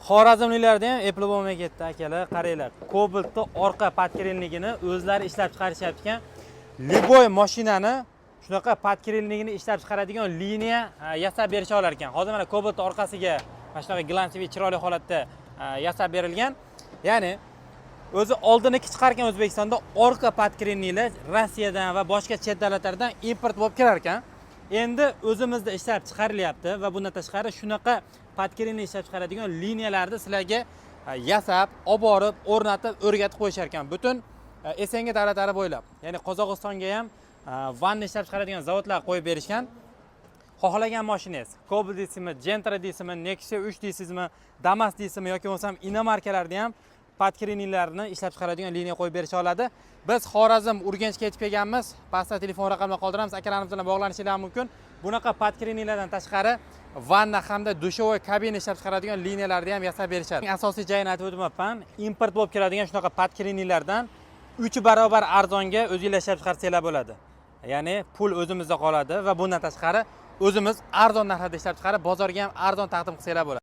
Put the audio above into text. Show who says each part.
Speaker 1: Xorazmliklarda ham epli bo'lmay ketdi, akalar. Qaranglar, Cobaltni orqa подкрыльник ini o'zlari ishlab chiqarishyapti ekan. Любой mashinani shunaqa подкрыльник ini ishlab chiqaradigan liniya yasab berisha olar ekan. Hozir mana Cobaltni orqasiga mana shunaqa глянцевый, chiroyli holatda yasab berilgan. Ya'ni o'zi oldiniki chiqarkan O'zbekistonda orqa подкрыльник lar Rossiyadan va boshqa chet davlatlardan import bo'lib kirar ekan. Endi o'zimizda ishlab chiqarilyapti va bundan tashqari shunaqa подкрыльник ishlab chiqaradigan liniyalarni sizlarga yasab, olib borib, o'rnatib, o'rgatib qo'yishar ekan. Butun СНГ davlatlari bo'ylab, ya'ni Qozog'istonga ham vanna ishlab chiqaradigan zavodlar qo'yib berishgan. Xohlagan mashinangiz, Cobalt deysizmi, Gentra deysizmi, Nexia 3 deysizmi, Damas deysizmi yoki bo'lmasam inomarkalarni ham подкрыльник larni ishlab chiqaradigan liniya qo'yib berisha oladi. Biz Xorazm, Urganchga yetib kelganmiz. Pastda telefon raqamini qoldiramiz, akalarimiz bilan bog'lanishinglar mumkin. Bunaqa подкрыльник lardan tashqari vanna hamda душевой kabina ishlab chiqaradigan liniyalarni ham yasab berishadi. Asosiy joyini aytib o'tmabman. Import bo'lib keladigan shunaqa подкрыльник lardan 3 barobar arzonga o'zinglar ishlab chiqarsanglar bo'ladi. Ya'ni pul o'zimizda qoladi va bundan tashqari o'zimiz arzon narxlarda ishlab chiqarib, bozorga ham arzon taqdim qilsanglar bo'ladi.